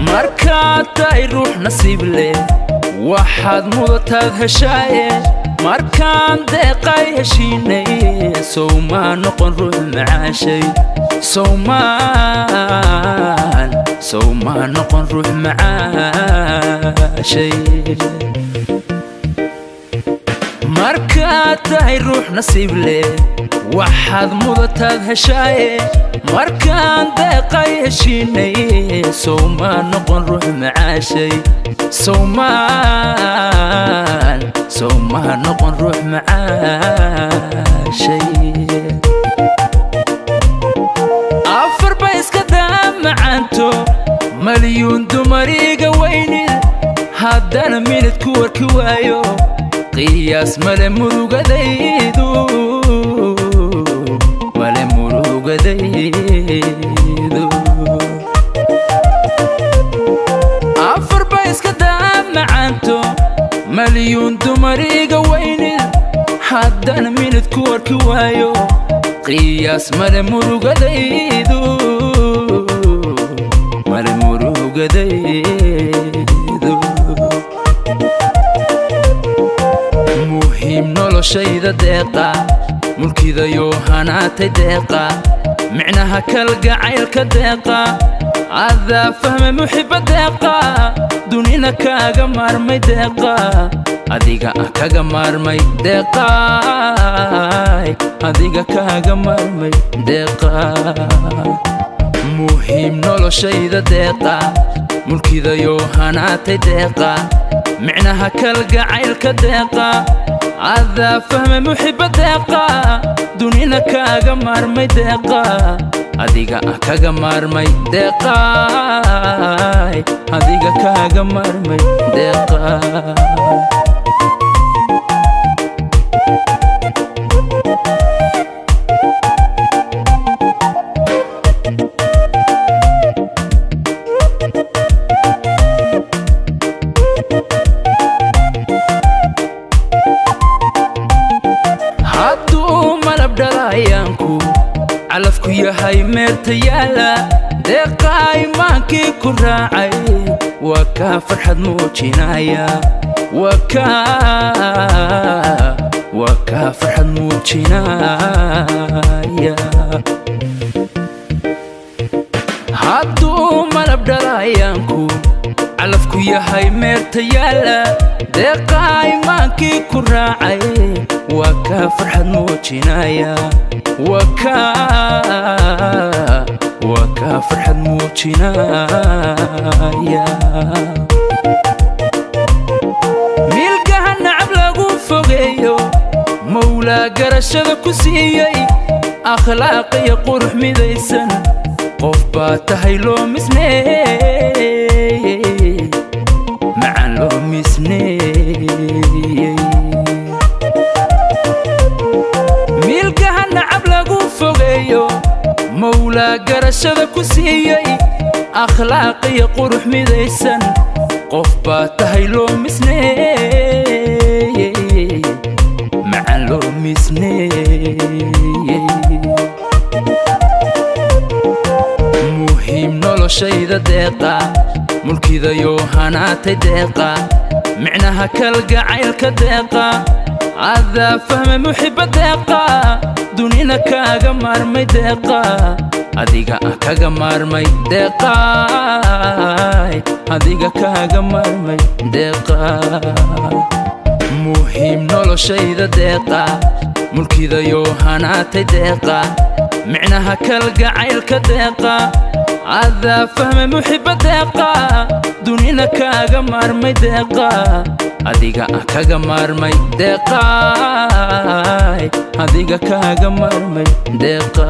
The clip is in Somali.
Markaad tahay ruux nasiib leh, waxaad mudataad heshaaye. Markaan deeqay heshiinay, sowmaa noqon ruux macaashay, sowmaan, sowmaa noqon ruux macaashay. Markaad tahay ruux nasiib leh, waxaad mudataad heshaaye. Markaan deeqay heshiinay, sowmaa noqon ruux macaashay, sowmaan, sowmaa noqon ruux macaashay. Afar ba iska daa macaanto, malyuun dumariga weynid, haddana minid ku warki waayo, qiyaas male murugadaydu, male murugadaydu. Afar ba iska daa macaanto, malyuun dumariga weynid, haddana minid ku warki waayo, qiyaas male murugadaydu, male murugadaydu. Muhiim noloshayda deeqa, mulkidayoo hanaatay deeqa, micnaha kalgacaylka deeqa, adaa fahmay muxiba deeqa, dunina kaaga maarmay deeqa, adiga ah kaga maarmay deeqaay, adiga kaaga maarmay deeqa. Muhiim noloshayda deeqa, mulkidayoo hanaatay deeqa, micnaha kalgacaylka deeqa, adaa fahmay muxiba deeqa, dunina kaaga maarmay deeqa, adiga ah kaga maarmay deeqaay, adiga kaaga maarmay deeqa. Hadduu malab dhalayaanku calafku yahay meerta yaala, deeqaay maankii ku raacay waa kaa farxad muujinaya, waa kaa farxad muujinaya. Hadduu malab dhalayaanku calafku yahay meerta yaala, deeqaay maankii ku raacay waa kaa farxad muujinaya, waa kaa farxad muujinaya. Milgaha nacab lagu fogeeyo, mawlaa garashada ku siiyey, akhlaaq iyo qurux midaysan, qof baa tahay loo misneeyey, macaan loo misneeyey. Milgaha nacab lagu fogeeyo, mawlaa garashada ku siiyey, akhlaaq iyo qurux midaysan, qof baa tahay loo misneeyey, macaan loo misneeyey. Muhiim noloshayda deeqa, mulkidayoo hanaatay deeqa, micnaha kalgacaylka deeqa, adaa fahmay muxiba deeqa, dunina kaaga maarmay deeqa, adiga ah kaga maarmay deeqaay, adiga kaaga maarmay deeqa. Muhiim noloshayda deeqa, mulkidayoo hanaatay deeqa, micnaha kalgacaylka deeqa, adaa fahmay muxiba deeqa, dunina kaaga maarmay deeqa, adiga ah kaga maarmay deeqaay, adiga kaaga maarmay deeqa.